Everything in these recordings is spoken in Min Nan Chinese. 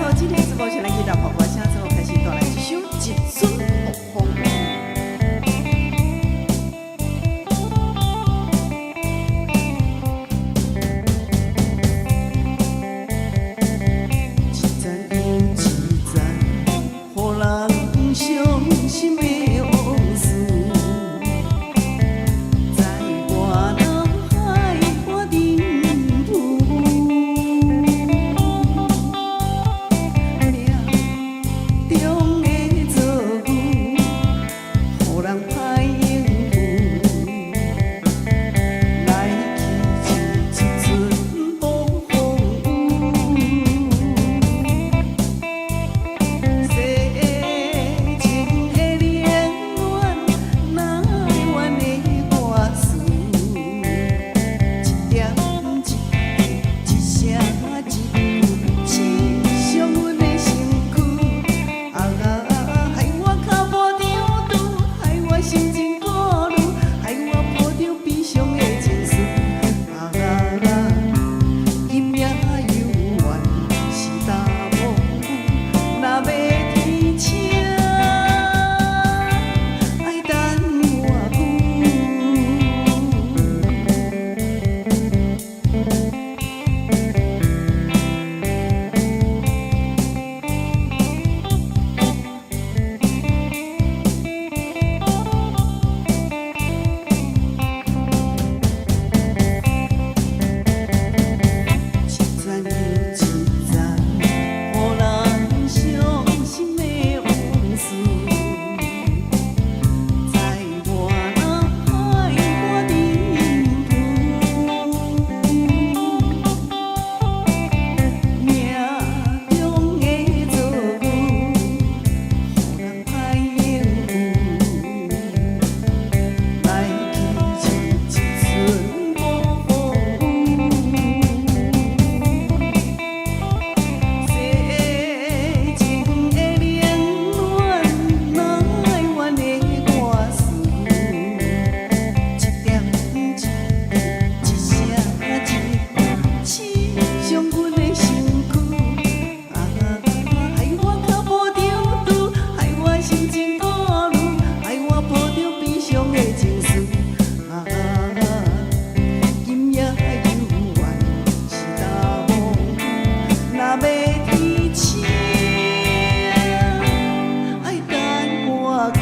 好，今天直播先來去到跑步聲之後，開始帶來這首《一陣暴風雨》。一層又一層，予人傷心的往事，在我腦海我頂浮。命中的遭遇，予人歹應付。來去像一陣暴風雨。世情的冷暖，哪會願的歌詞？一點一滴，一聲一句，刺傷阮的身軀。啊，害我跤步長拄，害我心情顧慮，害我抱著悲傷的情緒。啊，今夜猶原是大暴雨，若欲天晴，愛等偌久？一層又一層，予人傷心的往事，在我腦海我頂浮。命中的遭遇，予人歹應付。來去像一陣暴風雨。世情的冷暖，哪會願的歌詞？一點一滴，一聲一句，刺傷阮的身軀。啊，害我跤步長拄，害我心情顧慮，害我抱著悲傷的情緒。啊，今夜猶原是大暴雨，若欲天晴，愛等偌久？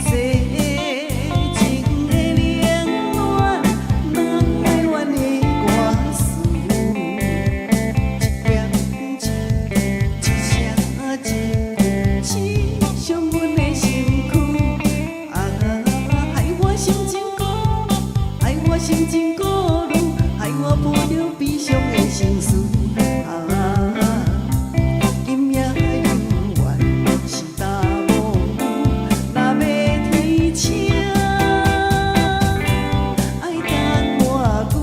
世情的冷暖，哪會願的歌詞？一點一滴，一聲一句，刺傷阮的身軀。啊，害我心情顧，害我心情顧慮，害我抱著悲傷的心事。啊，今夜猶原是大暴雨，若欲天晴，愛等偌久？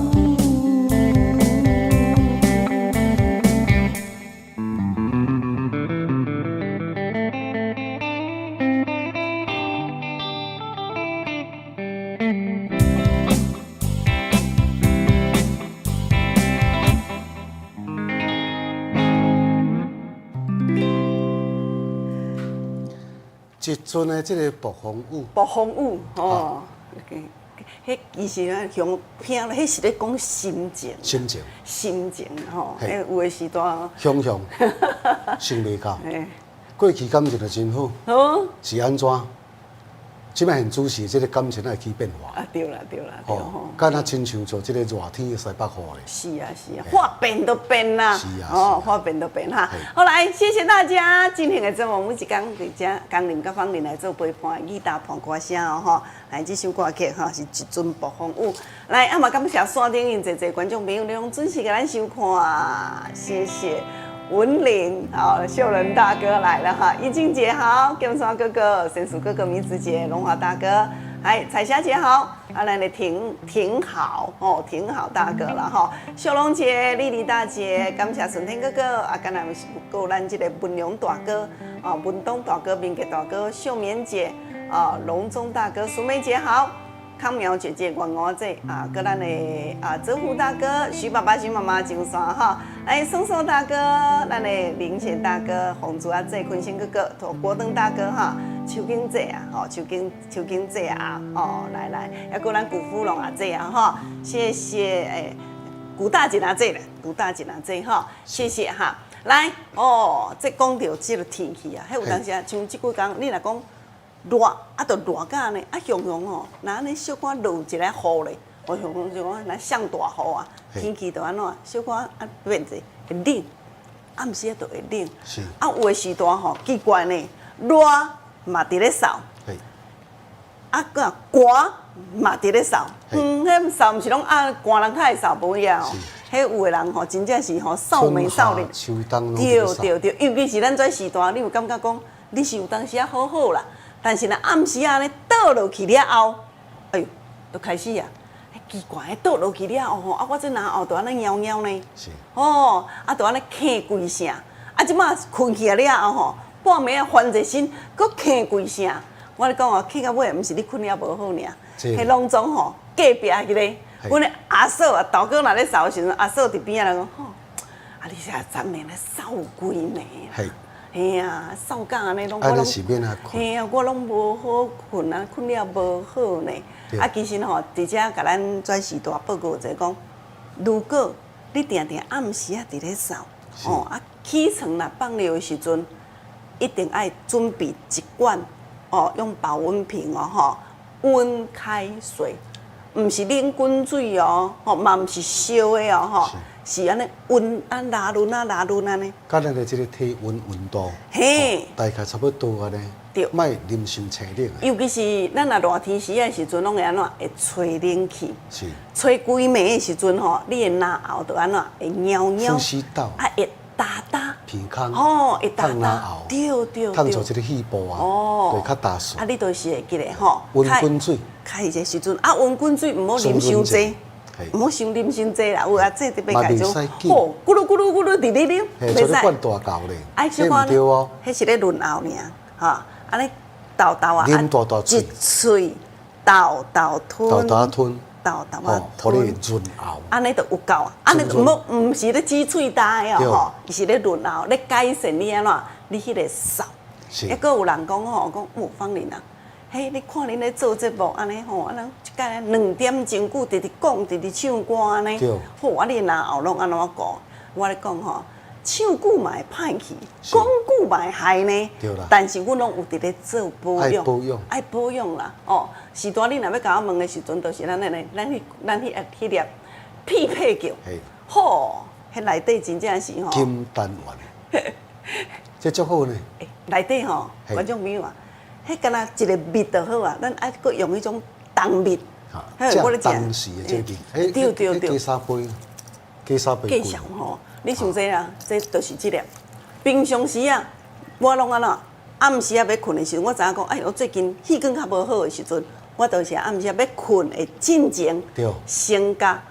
一陣的這個暴風雨，暴風雨吼，彼其實啊，向聽彼是咧講心情，心情，心情吼，彼有的時段，想像想袂到，過去感情就真好，好，是按怎？這擺現主時這个感情會起變化。啊，對啦對啦對吼。敢若親像做這个熱天的西北雨咧。是啊是啊，話變就變啦。哦，話變就變哈。好來，謝謝大家。今天的節目每一工佇遮江林佮芳玲來做陪伴，吉他伴歌聲哦吼。來，這首歌曲吼是一陣暴風雨。來，啊嘛感謝線頂𪜶濟濟觀眾朋友，你攏準時共咱收看，謝謝。文玲，好，秀仁大哥來了哈，怡靜姐好，劍山哥哥、神鼠哥哥、米子姐、龍華大哥，哎，彩霞姐好，啊，咱的挺挺好哦，挺好大哥了哈，秀龍姐、麗麗大姐，感謝順天哥哥，啊，敢若是有咱這个文龍大哥，啊，文東大哥、明杰大哥、秀棉姐，啊，龍中大哥、淑梅姐好。康苗姐姐、廣娥姐啊，閣咱的啊，澤虎大哥、徐爸爸、徐媽媽、金山哈，來松松大哥，咱的林賢大哥、洪珠阿姐、坤星哥哥、國登大哥哈，秋金姐啊，吼，秋金秋金姐啊，哦，來來，猶閣咱古芙蓉阿姐啊，哈，謝謝欸，古大姐阿姐啦，古大姐阿姐哈，謝謝哈，來哦，這講著這个天氣啊，彼有當時啊，像這幾工，你若講熱啊，就熱甲按呢，啊，雄雄吼，若按呢小可落一个雨咧，哦，雄雄就講若像大雨啊，天氣就按怎，小可啊變者會冷，暗時啊就會冷。啊，有的時段吼奇怪呢，熱嘛佇咧掃，啊閣寒嘛佇咧掃。嗯，彼掃毋是攏啊寒人較會掃無影哦。彼有的人吼，真正是吼掃眉掃日。秋冬對對對，尤其是咱這時段，你有感覺講，你是有當時啊好好啦。但是若暗時仔呢倒落去了後，哎喲，就開始啊，奇怪，倒落去了後吼，啊，我這嚨喉就按呢撓撓呢，哦，啊，就按呢咳規聲，啊，這擺睏起來了後吼，半暝仔翻一身，閣咳規聲。我咧講哦，咳到尾毋是你睏了無好爾，彼攏總吼隔壁彼个，阮的阿嫂啊，大哥若咧掃的時陣，阿嫂佇邊仔來講，吼，啊，你這昨暝咧掃規暝啊。嘿啊，掃甲按呢攏我攏，嘿啊，我攏無好睏啊，睏了無好呢。啊，其實吼，佇遮共咱跩時代報告者講，如果你定定暗時仔佇咧掃，哦啊，起床若放尿的時陣，一定愛準備一罐哦，用保溫瓶哦，吼，溫開水，毋是冷滾水哦，吼嘛毋是燒的哦，吼。是按呢溫啊拉潤啊拉潤按呢。佮咱的這个體溫溫度，大概差不多按呢。對。莫啉傷清冷。尤其是咱若熱天時的時陣，攏會按怎？會吹冷氣。吹規暝的時陣吼，你的嚨喉就按怎？會撓撓。呼吸道。啊，會焦焦。鼻孔。吼，會焦焦。對對對。通做這个肺部啊。哦。會較焦順。啊，你就是會記得吼。溫滾水。開這時陣啊，溫滾水毋好啉傷濟。毋好傷啉傷濟啦，有啊，這特別改種，吼，咕嚕咕嚕咕嚕佇咧啉，袂使。灌大喉咧，愛小可，彼是咧潤喉爾，吼，按呢沓沓啊，一喙沓沓吞，沓沓吞，沓沓啊吞，予你潤喉。按呢就有夠啊，按呢毋好，毋是咧止喙焦的哦，吼，伊是咧潤喉，咧改善你按怎，你彼個嗽。抑閣有人講吼，講哦，芳玲啊。嘿，你看恁咧做節目按呢吼，按呢一擺2點鐘久，直直講，直直唱歌按呢。好，啊，你嚨喉攏按怎顧？我咧講吼，唱久嘛會歹去，講久嘛會害呢。但是阮攏有佇咧做保養，愛保養啦。哦，時段你若欲共我問的時陣，就是咱按呢，咱去彼粒匹配叫。好，彼內底真正是吼。金丹丸，這足好呢。內底吼，觀眾朋友啊。彼敢若一个蜜就好啊，咱愛閣用彼種冬蜜。這當時的這蜜，對對對。加三杯，加三杯。繼續吼，你想這啊？這就是這粒。平常時啊，我攏按怎？暗時仔欲睏的時陣，我知影講，哎，我最近氣管較無好的時陣，我就是暗時仔欲睏的進前，先加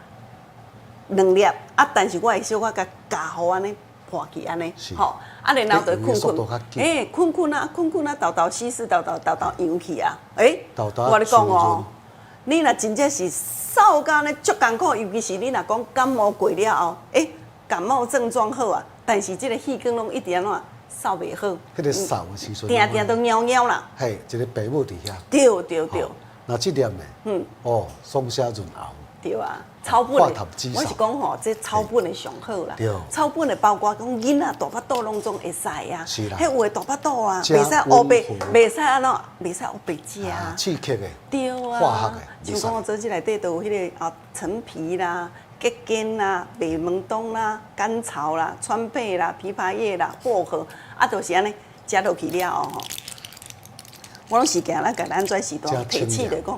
兩粒啊，但是我會小可共加予按呢破去按呢，吼，啊，然後就睏睏，欸，睏睏啊，睏睏啊，沓沓稀釋，沓沓沓沓揚去啊，欸，我咧講哦，你若真正是嗽甲按呢足艱苦，尤其是你若講感冒過了後，欸，感冒症狀好啊，但是這个氣管攏一直按怎嗽袂好，彼个嗽的時陣，定定都撓撓啦，嘿，一个白母佇遐，對對對，若這粒呢，哦，爽聲潤喉。對啊，草本化的痰止嗽。我是講吼，這草本的上好啦。草本的包括講囡仔大腹肚攏總會使啊。是啦。彼有的大腹肚啊，食袂使烏白溫和，袂使按怎，袂使烏白食啊。刺激的。對啊。化學的。像講我做這內底都有彼個啊，陳皮啦、桔梗啦、麥門冬啦、甘草啦、川貝啦、枇杷葉啦、薄荷，啊，就是按呢，食落去了後吼。我攏是驚咱共咱這時代提醒著講，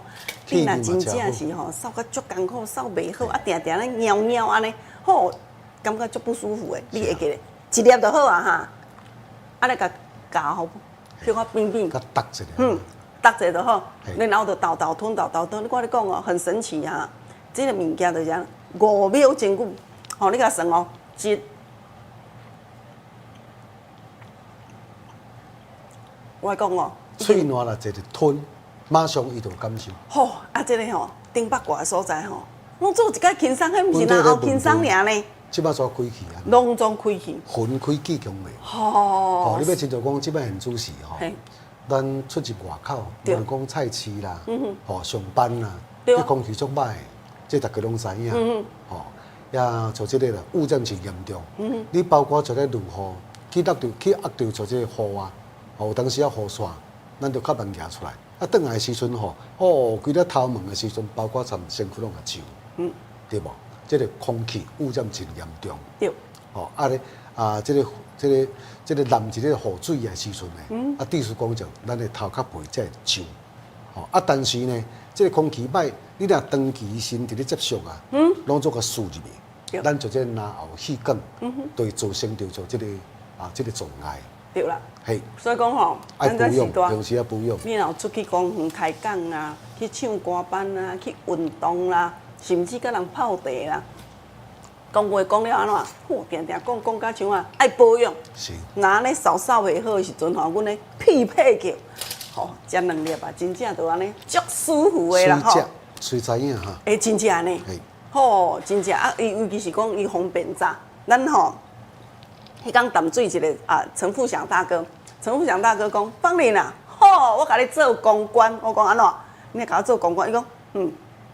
你若真正是吼掃甲足艱苦，掃袂好，啊定定咧貓貓按呢，吼，感覺足不舒服的。你會記咧，一粒就好啊哈，啊你共咬吼，小可扁扁，佮觸一下，觸一下就好，然後就沓沓吞，沓沓吞。我咧講哦，很神奇哈，這個物件就是按呢，5秒真久，吼，你共算哦，一，我講哦。喙瀾啦，一直吞，馬上伊就有感受。吼，啊，這个吼，頂北掛的所在吼，攏做一擺輕鬆，彼毋是若後輕鬆爾呢。這擺煞開去啊！攏總開去。魂開氣強袂。吼。吼，你欲親像講，這擺現主時吼，咱出入外口，無論講菜市啦，吼上班啦，彼空氣足歹，這逐家攏知影。吼，也像這个啦，污染真嚴重。你包括像咧落雨，去落著去壓著像這个雨啊，吼有當時啊雨傘。咱就較慢行出來，啊，轉來的時陣吼，哦，規个頭毛的時陣，包括衳身軀攏會糋，對無？這个空氣污染真嚴重。吼，啊咧，啊，這个、這个、這个淋一個雨水的時陣呢，啊，意思講就咱的頭殼皮才會糋。吼，啊，但是呢，這个空氣歹，你若長期身佇咧接觸啊，攏總共輸入去，咱就這個喉氣管，就會造成著做這个啊，這个阻礙。對啦，嘿，所以講吼，愛保養，平時愛保養。你若有出去公園開講啊，去唱歌班啊，去運動啦，甚至佮人泡茶啦，講話講了按怎？吼，定定講講甲像啊，愛保養。是。若按呢掃掃袂好的時陣吼，阮咧屁屁叫，吼，食兩粒啊，真正就按呢足舒服的啦吼。隨知影哈。欸，真正呢。吼，真正啊，伊尤其是講伊方便早，咱吼。彼工淡水一个啊，陳富祥大哥，陳富祥大哥講，芳玲啊，吼，我共你做公關，我講按怎？你會共我做公關？伊講，嗯，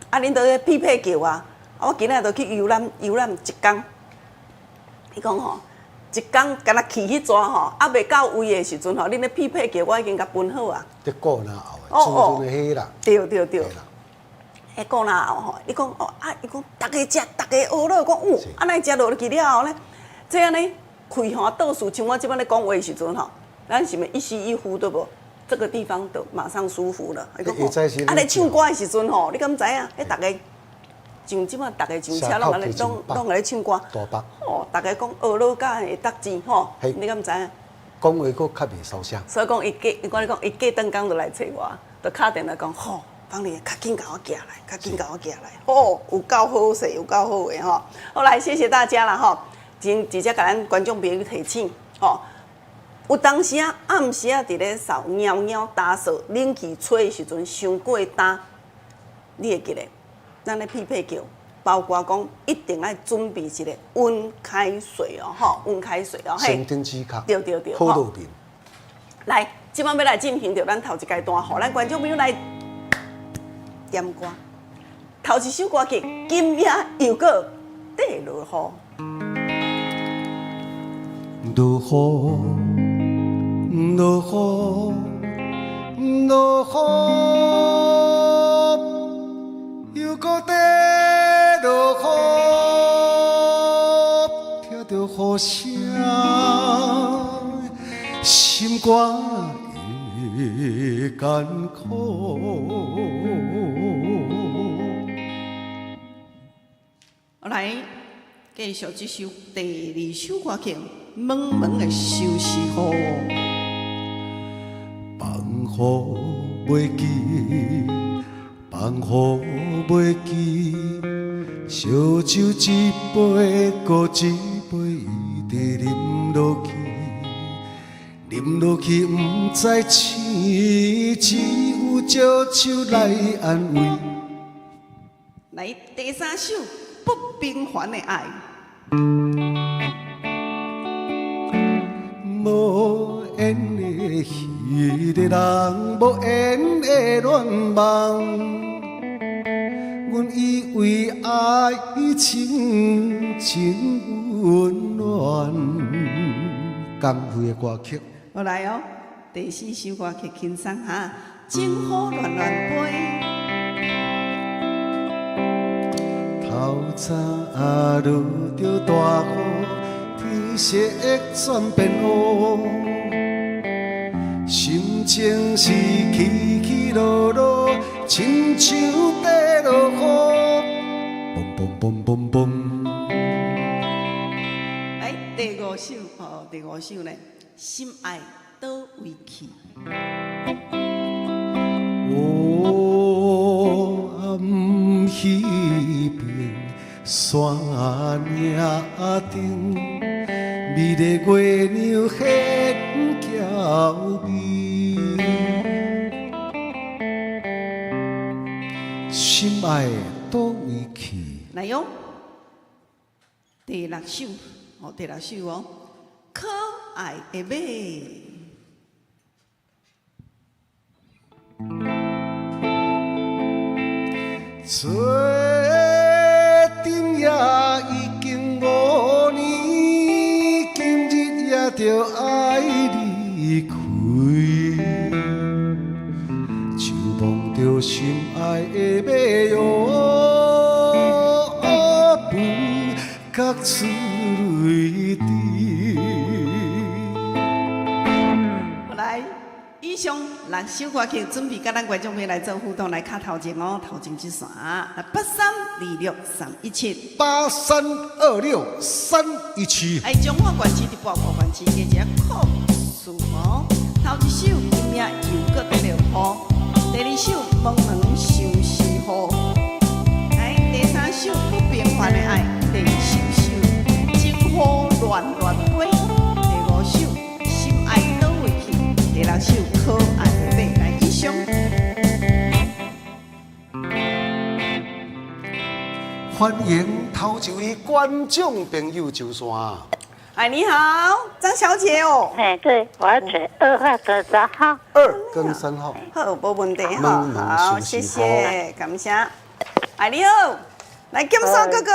啊，恁都咧屁屁叫啊，啊，我今仔就去遊覽遊覽一工。伊講吼，一工敢若去彼逝吼，啊，未到位的時陣吼，恁咧屁屁叫，我已經共分好啊。這顧哪後的，滋潤的彼啦。對對對。彼顧哪後吼，伊講哦啊，伊講逐家食，逐家學落，講有，啊，哪會食落去了後呢？這按呢？開吼倒數，像我這擺咧講話的時陣吼，咱是毋是一吸一呼對無？這個地方就馬上舒服了。伊講啊，咧唱歌的時陣吼，你敢知影？彼逐家像這擺逐家上車攏按呢，攏攏咧唱歌。哦，逐家講學落甲會得志吼，你敢知影？講話閣較袂收聲。所以講，伊過，我咧講，伊過轉工就來揣我，就敲電話講吼，芳玲，較緊共我寄來，較緊共我寄來。吼，有夠好勢，有夠好的吼。好來，謝謝大家啦吼。真直接共咱觀眾朋友提醒，吼，有當時啊，暗時啊，佇咧掃貓貓打掃冷氣吹的時陣，傷過焦，你會記得，咱咧屁屁叫，包括講一定愛準備一个溫開水哦，吼，溫開水哦，嘿，止咳，對對對，好路面。來，這擺欲來進行著咱頭一階段，予咱觀眾朋友來點歌。頭一首歌曲《今夜又閣綴落雨》。落雨，落雨，落雨，又閣綴落雨，聽著雨聲，心肝會艱苦。來，繼續這首第二首歌曲。蒙蒙的相思雨，放雨袂記，放雨袂記，燒酒一杯閣一杯，一直啉落去，啉落去毋知醒，只有燒酒來安慰。來，第三首不平凡的愛。無緣的彼个人，無緣的戀夢，阮以為愛情真溫暖。江蕙的歌曲。好來哦，第四首歌曲輕鬆哈，情雨亂亂飛。透早落著大雨，天色轉變烏，心情是起起落落，親像佇落雨。嘣嘣嘣嘣嘣。來第五首，哦，第五首呢，心愛佗位去？哦，暗彼邊山嶺頂，美麗月娘顯嬌美。心愛佗位去？來喲，第六首，哦，第六首哦，可愛的馬。做阵也已經5年，今日也著愛離開，就望著心愛的馬喲，不覺出淚滴。來，以上六首歌曲準備佮咱觀眾朋友來做互動，來敲頭前哦，頭前這線，來8326317，8326317。哎，彰化縣市佇博湖縣市加一个空數哦。頭一首今夜又閣佇落雨，第二首蒙蒙相思雨，來第三首不平凡的愛，第四首情雨亂亂飛，第五首心愛佗位去，第六首可愛的馬。來，以上。歡迎頭一位觀眾朋友上線。哎，你好，張小姐哦。哎，對，我要選2號跟3號。 2跟3號。好，無問題哈。好，謝謝，感謝。哎，你好，來金山哥哥。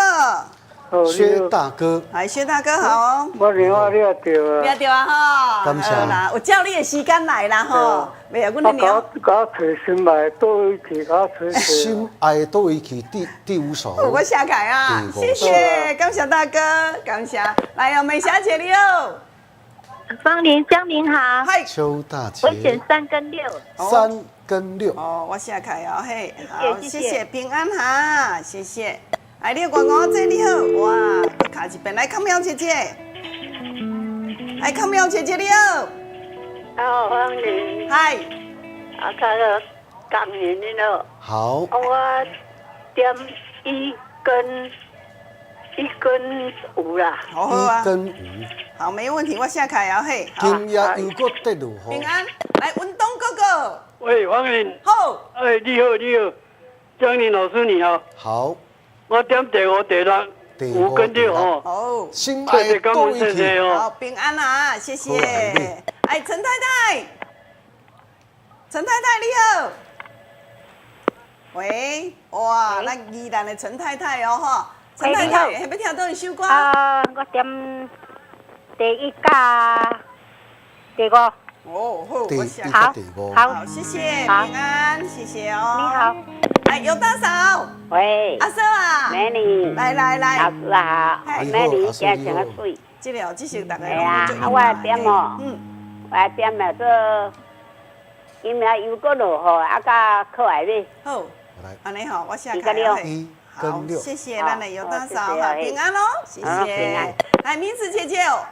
薛大哥。哎，薛大哥好哦。我電話掠著啊。掠著啊吼。感謝。啦，有照你的時間來啦吼。袂啊，阮我搞找心愛佗位去，搞找。心愛佗位去第五首。我寫起來啊，謝謝，感謝大哥，感謝。來哦，美霞姐你好。芳玲、江玲好。嗨。邱大姐。我選3跟6。3跟6。哦，我寫起來哦，嘿，好，謝謝平安哈，謝謝。哎，你好，我姐你好，哇，閣卡一遍來，康妙姐姐，哎，康妙姐姐你好，好，芳玲，嗨，啊，卡個江玲你好，好，我點1跟5啦，好好啊，一跟五，好，沒問題，我寫開啊，嘿，今夜又閣跌落雨，平安，來，文東哥哥，喂，芳玲，好，哎，你好，你好，江玲老師你好，好。我點第五、第六，5跟6哦。好，心愛佗位去。好，平安啊，謝謝。哎，陳太太，陳太太你好。喂，哇，咱宜蘭的陳太太哦，吼，陳太太，欲聽佗一首歌？啊，我點第一佮第五。哦，好，第一好，第五，好，謝謝，平安，謝謝哦。你好。哎，尤大嫂。喂。阿嫂啊。美女。來來來。老師好。美女，今日穿個媠。這個這是大家係啊，啊，我點哦。我點的做，今仔又閣落雨，啊，佮可愛馬。好。按呢吼，我寫開了。好，謝謝咱的尤大嫂哈，平安嘍，謝謝。來，明子姐姐哦。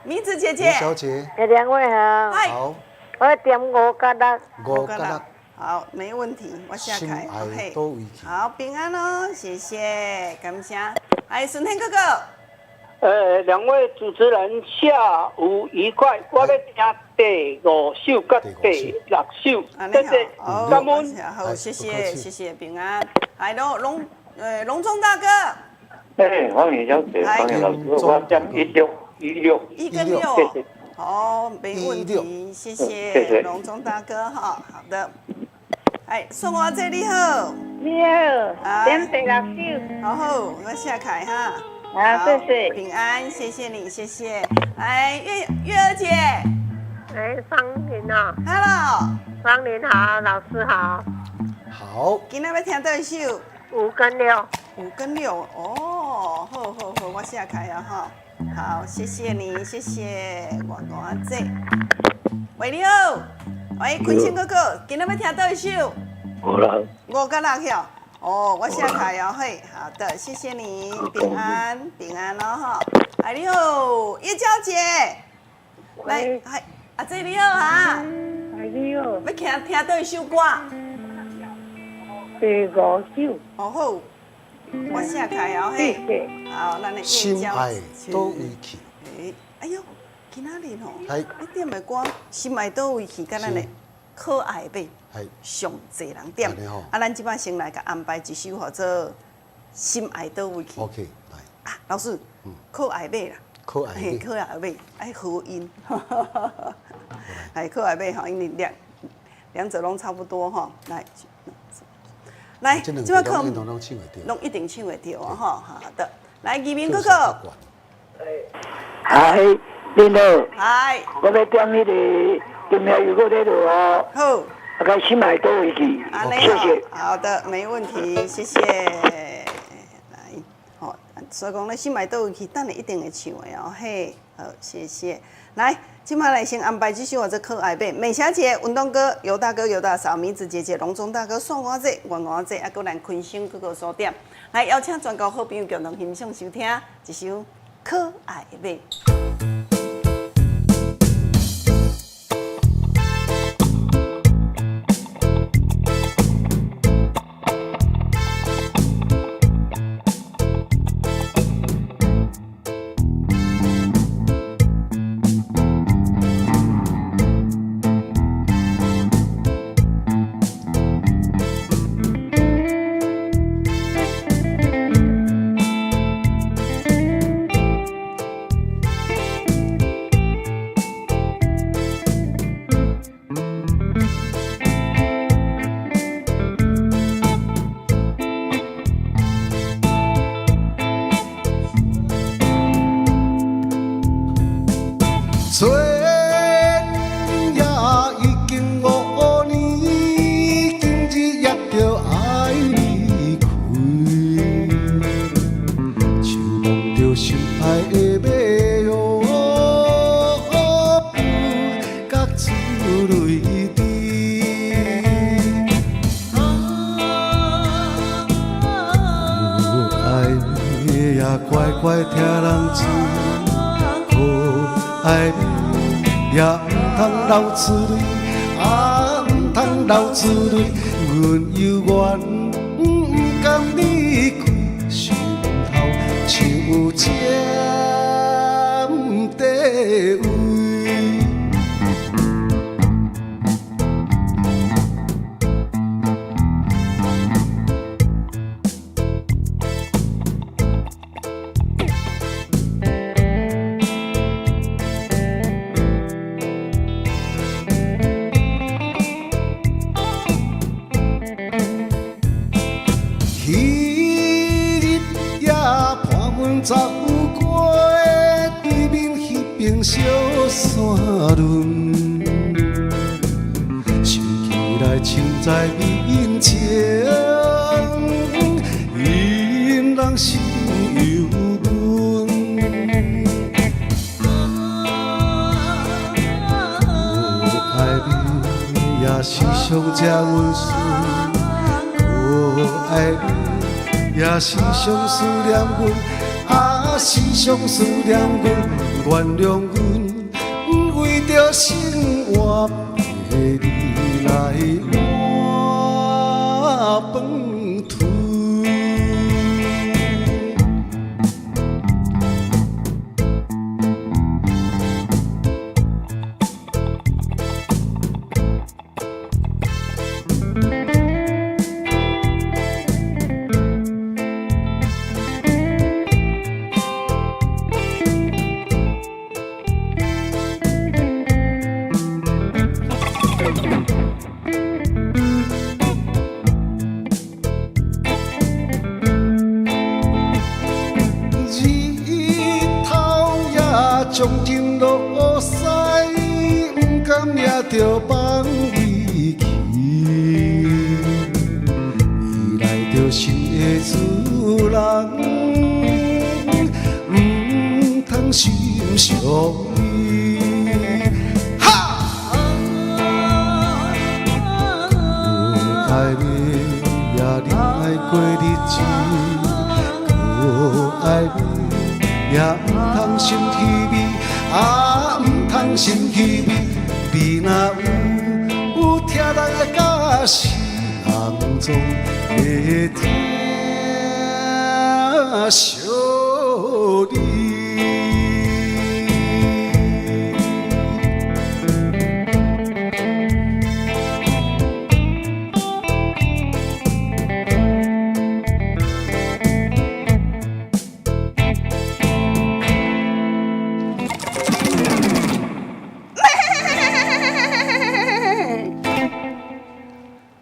明子姐姐。小姐。兩位好。好。我點5佮6。5佮6。好，沒問題，我寫開。OK。好，平安哦，謝謝，感謝。哎，孫天哥哥。兩位主持人下午愉快。我欲聽第五首佮第六首，謝謝。感恩。好，謝謝，謝謝平安。哎，龍龍中大哥。哎，歡迎小姐，歡迎老師，我點16、16、1跟6。謝謝。好，沒問題，謝謝龍中大哥哈。好的。哎，宋華姐你好。你好，點第六首。好好，我寫開哈。好，謝謝。平安，謝謝你，謝謝。來，月月兒姐。哎，芳玲啊。 Hello。芳玲好，老師好。好。今仔欲聽佗一首？五跟六。五跟六，哦，好好好，我寫開啊哈。好，謝謝你，謝謝我我姐。喂，你好，喂，坤生哥哥，今仔欲聽佗一首？無啦。五佮六曉。哦，我寫開哦，嘿，好的，謝謝你，平安，平安哦，哈。哎，你好，葉嬌姐，來，嗨，阿姐你好哈。哎，你好。欲聽聽佗一首歌？第五首。哦好，我寫開哦，嘿。好，咱的心愛佗位去？哎，哎喲，今仔日吼，你點的歌《心愛佗位去》佮咱的可愛馬上濟人點。啊，咱這擺先來共安排一首，號做《心愛佗位去》。 OK，來。啊，老師，可愛馬啦。可愛馬。可愛馬，愛合音。係可愛馬吼，因為兩兩者攏差不多吼。來，來，這這擺攏唱會著。攏一定唱會著哦，吼，好的。來，宜明哥哥。嗨，恁好。嗨。我欲點彼个今暝又閣咧落雨。好。啊，共心愛佗位去？謝謝。好的，沒問題，謝謝。來，好，所以講咧，心愛佗位去？等下一定會唱的哦，嘿，好，謝謝。來，這擺來先安排這首號做可愛馬，美霞姐、文東哥、尤大哥、尤大嫂、米子姐姐、龍中大哥、宋我姐、袁我姐，啊，閣咱坤生哥哥所點。來，邀請全國好朋友共同欣賞收聽這首《可愛馬》。春也已經五年，今日也著愛離開，手摸著心愛的馬哦，不覺出淚滴。有愛馬也乖乖聽人催，可愛馬也毋通流出淚，啊，毋通流出淚，阮猶原毋甘離開，心頭像有針佇位。彼日也伴阮走過，對面彼爿小山崙，想起來凊彩面情，引人心憂悶。有愛你也是上這溫順，可愛你也是上思念阮，啊是上思念阮，原諒阮為著生活陪你來換飯吞。將真落屎，毋甘也著放伊去。伊來著新的主人，毋通心傷伊。哈！閣愛欲也忍愛過日子，閣愛欲也毋通心稀微，啊，毋通心稀微。你若有疼人的假使，人總會疼惜你。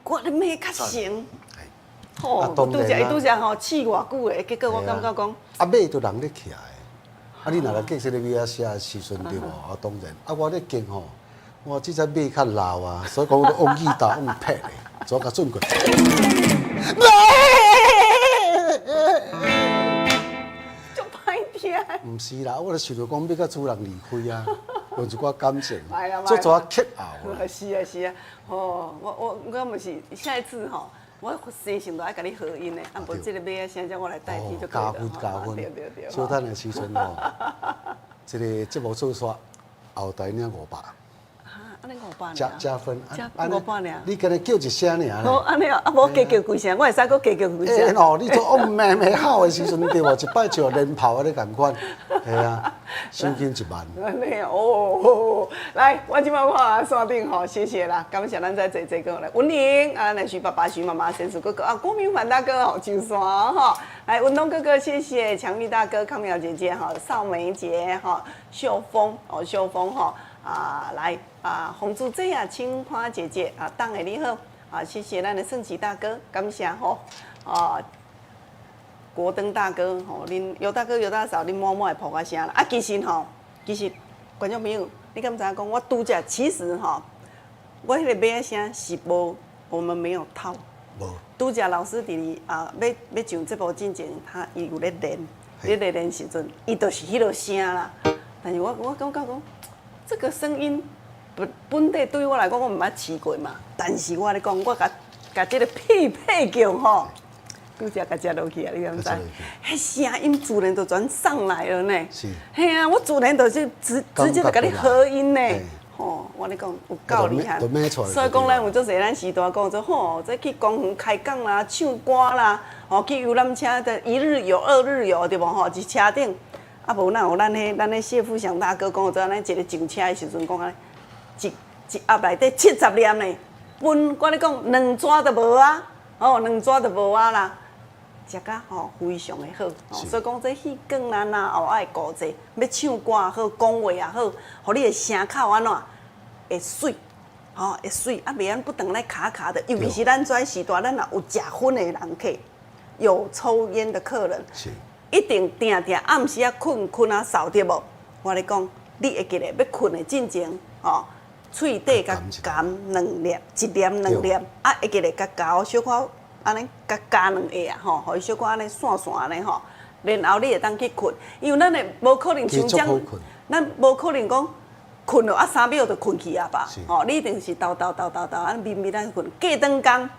我咧罵較成，吼，拄才伊拄才吼試偌久的，結果我感覺講，啊馬都人咧騎的，啊你若來計這个馬仔聲的時陣對無？啊當然，啊我咧見吼，我這隻馬較老啊，所以講我往耳頭往撇的，左共轉過。足歹聽。毋是啦，我咧想著講欲共主人離開啊，有一寡感情，做做啊激熬。是啊是啊，吼，我我毋是下一次吼，我生性都愛共你合音的，啊無這个馬仔聲，叫我來代替就可以了。加分加分，對對對。小等的時陣吼，這个節目做煞後台領500。按呢500 加加分，加500爾。你敢若叫一聲爾。好，按呢哦，啊無加叫幾聲，我會使閣加叫幾聲。哦，你做往咩咩吼的時陣對無？一擺像連炮按呢仝款，係啊，賞金1萬。按呢哦，來，我這擺看山頂吼，謝謝啦，感謝咱在坐坐過來。文玲啊，咱徐爸爸、徐媽媽、神主哥哥啊，郭明凡大哥吼，上山吼，來文東哥哥，謝謝強力大哥、康淼姐姐吼，少梅姐吼，秀峰哦，秀峰吼。啊，來啊，洪珠姐啊，青花姐姐啊，黨的你好啊，謝謝咱的盛奇大哥，感謝吼啊，國登大哥吼，恁尤大哥、尤大嫂，恁滿滿的抱我聲啦。啊，其實吼，其實觀眾朋友，你敢知影講我拄才其實吼，我彼个馬仔聲是無，我們沒有套。無。拄才老師佇咧啊，欲欲上節目進前，他伊有咧練，咧練練時陣，伊就是彼落聲啦。但是我我感覺講。這個聲音本本底對我來講，我毋捌試過嘛。但是我咧講，我共共這個匹配叫吼，拄才共食落去啊！你敢知？彼聲音自然就全上來了呢。是。嘿啊，我自然就是直直接就共你合音呢。吼，我咧講有夠厲害。所以講，咱有足濟咱時代講做吼，這去公園開講啦、唱歌啦，吼去遊覽車的一日遊、二日遊，對無吼？佇車頂。啊，無哪有咱彼咱彼謝富祥大哥講做按呢，一个上車的時陣講按呢，一一盒內底70粒呢，分我咧講兩紙都無啊，哦，兩紙都無啊啦，食甲吼非常的好，哦，所以講這戲講咱啊後愛顧者，欲唱歌也好，講話也好，予你的聲口按怎會媠，吼會媠，啊袂按不斷咧卡卡的，尤其是咱這時代，咱若有食薰的人客，有抽菸的客人。一定定定暗時仔睏睏啊掃對無？我咧講，你會記咧，欲睏的進前，吼，喙底共含兩粒，一粒兩粒，啊，會記咧共咬小可按呢，共咬兩下啊，吼，予伊小可按呢散散按呢吼，然後你會當去睏，因為咱的無可能像這，咱無可能講睏了啊3秒就睏去啊吧，吼，你一定是沓沓沓沓沓按慢慢按睏，過轉工，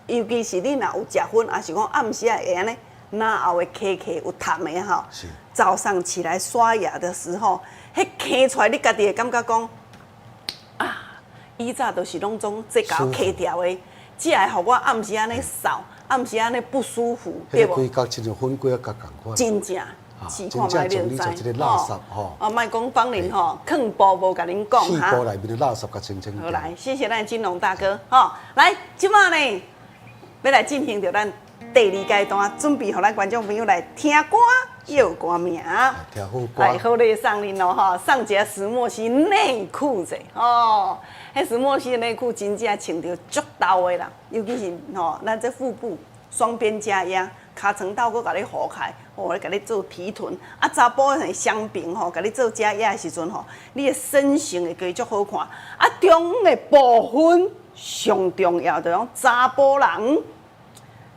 尤其是你若有食薰，抑是講暗時仔會按呢。那後會咳咳有痰的吼，早上起來刷牙的時候，彼咳出來，你家己會感覺講啊，以早都是攏總這共咳掉的，才會予我暗時按呢掃，暗時按呢不舒服，對無？彼個規工親像粉粿仔共款。真正，試看覓你就知。吼，啊，莫講芳玲吼，囥布無共恁講哈。布內面的垃圾共清清。好來，謝謝咱金龍大哥，吼，來，這擺呢，欲來進行著咱。第二階段，準備予咱觀眾朋友來聽歌，臆歌名。聽好歌。來，好咧，送恁咯吼，送一个石墨烯內褲者哦。彼石墨烯的內褲真正穿著足沓的啦，尤其是吼，咱這腹部雙邊加壓，尻川斗閣共你糊開，吼，咧共你做提臀。啊，查埔的雙平吼，共你做遮野的時陣吼，你的身形會加足好看。啊，中央的部分上重要，就是講查埔人，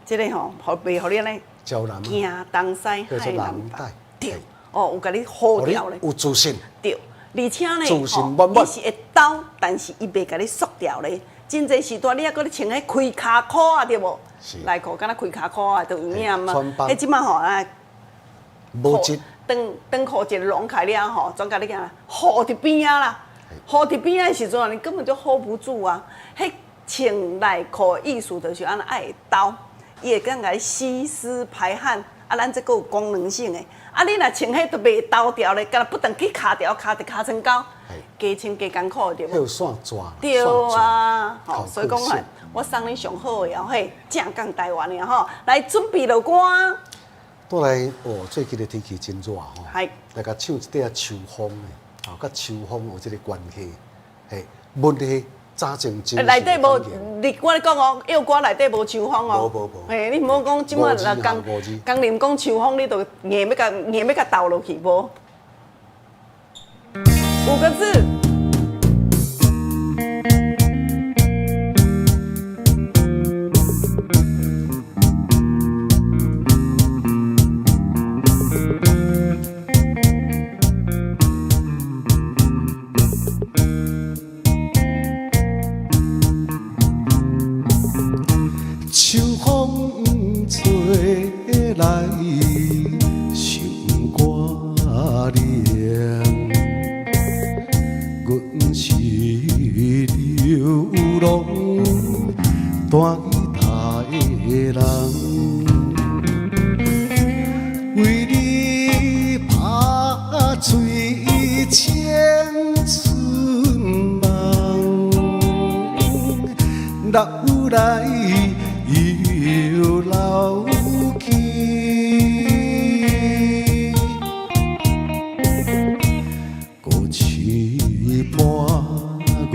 這个吼，予袂予你按呢行東西害南北，對，哦，有共你糊掉咧，有自信，對，而且呢，吼，伊是會抖，但是伊袂共你縮掉咧。真濟時段你猶閣咧穿彼開跤褲啊，對無？內褲敢若開跤褲啊，都有影嘛。彼這擺吼啊，無折，長長褲一個攏開了吼，全共你行糊佇邊仔啦，糊佇邊仔的時陣，你根本就 hold 不住啊。彼穿內褲的意思就是按呢愛會抖，伊會當共你吸濕排汗。啊，咱這閣有功能性的。啊，你若穿彼都袂抖掉咧，敢若不斷去尻著尻佇尻川溝，加穿加艱苦對無？有線紙，對啊，吼，所以講啊，我送你上好的哦，嘿，正港台灣的吼，來準備落歌。倒來哦，最近的天氣真熱吼，來共唱一塊秋風的，吼，佮秋風有這个關係，嘿，文戲早前真內底無，你我咧講哦，藥歌內底無秋風哦。無無無。嘿，你毋好講這擺若江江林講秋風，你就硬欲共硬欲共鬥落去無？五個字。秋風吹來，心肝涼。阮是流浪彈吉他的人，為你拍碎青春夢，老來又老去。孤痴伴阮，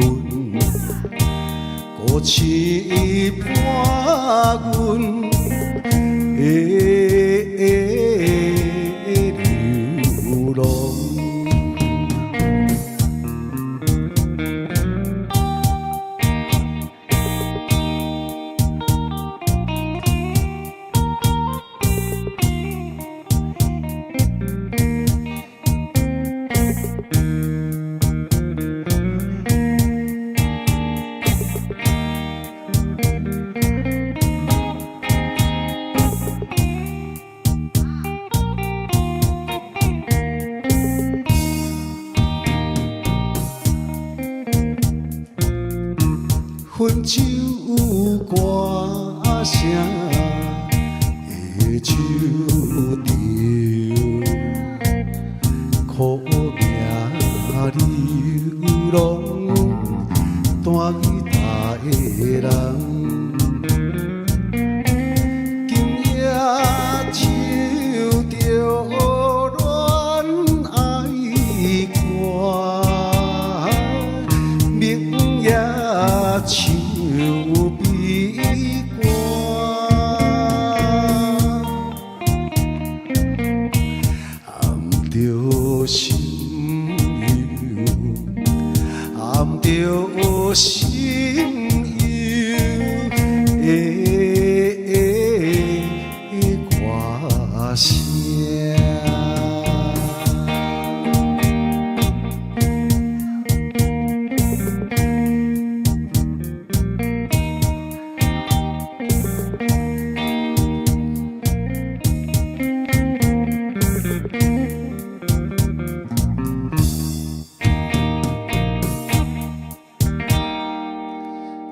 孤痴伴阮的流浪。分手歌聲的秋潮，苦命流浪彈吉他的人，今夜唱著戀愛歌，明夜唱悲歌。含著心憂，含著心憂的歌聲。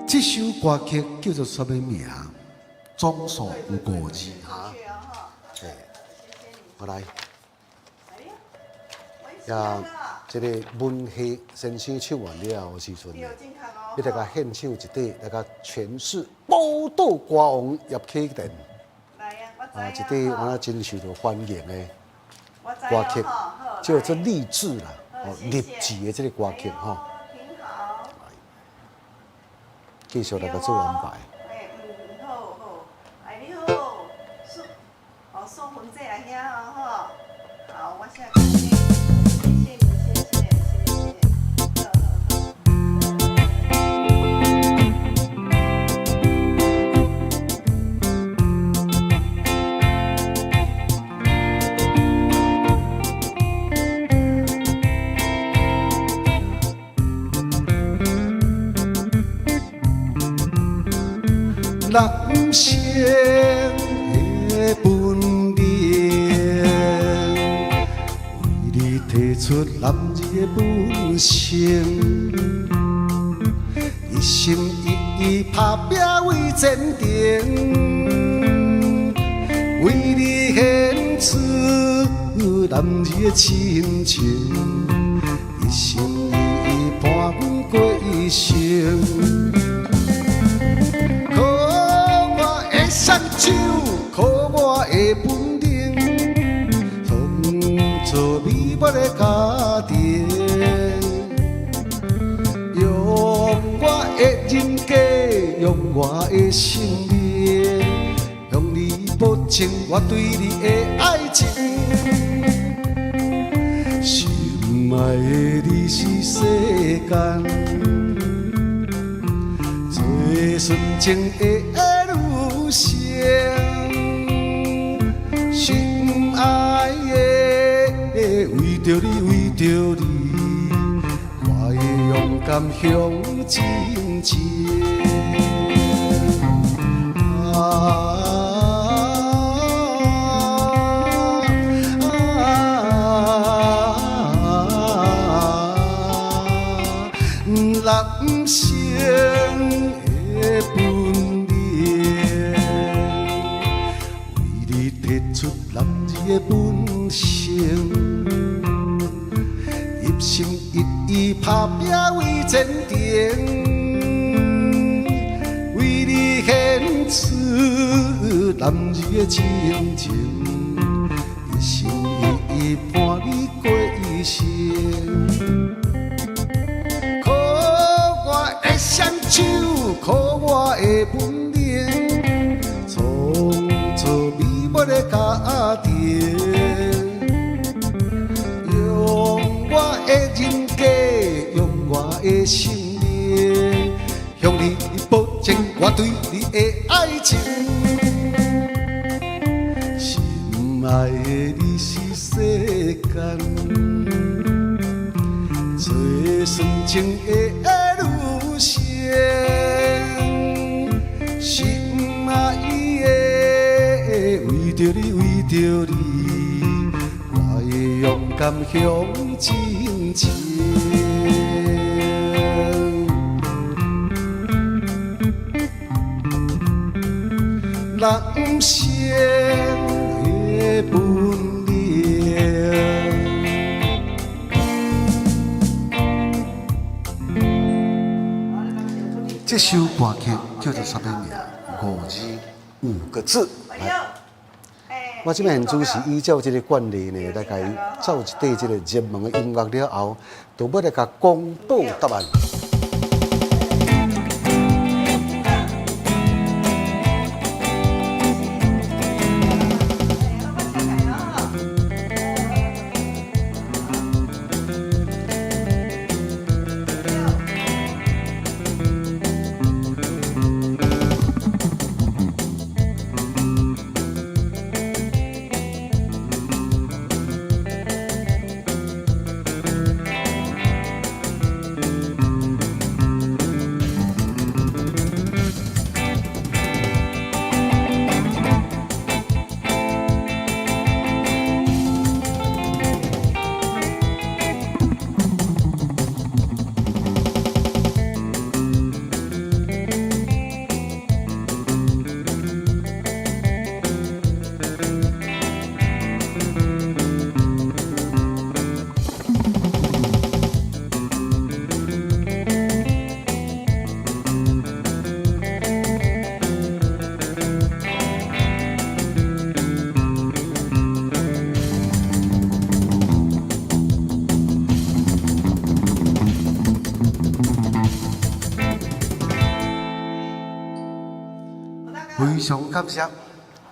這首歌曲叫做啥物名？總數有五字哈。我來。呀，這个文戲先生唱完了後時陣，你來共獻唱一塊，來共詮釋《寶島歌王葉啟田》。啊，一塊我那真受到歡迎的歌曲，叫做勵志啦，哦，勵志的這个歌曲吼。繼續來共做安排。好好，哎你好，這阿兄哦，吼。好，我寫謝謝你，謝謝，謝謝。好好。人生的本領，為你提出男兒的本性，一心一意打拼為前程，為你獻出男兒的親情，一心一意伴阮過一生。靠我的雙手，靠我的本領，創造美滿的家庭。用我的人格，用我的生命，向你保證我對你的愛情。心愛的你是世間最純情的女性，心愛的，為著你，為著你，我會勇敢向前進。啊人生的本領，為你提出男兒的本性，一心一意打拼為前程，為你獻出男兒的親情，一心一意伴你過一生。靠我的雙手，靠我的本領，創造美滿的家庭。用我的人格，用我的生命，向你保證我對你的愛情。心愛的你是世間最純情的女性，心愛的，為著你，為著你，我會勇敢向前進。人生的本領。這首歌曲叫做啥物名？五字五個字。來，我這擺現主是依照這個慣例呢，來共伊走一塊這個熱門的音樂了後，就欲來共公布答案。非常感謝。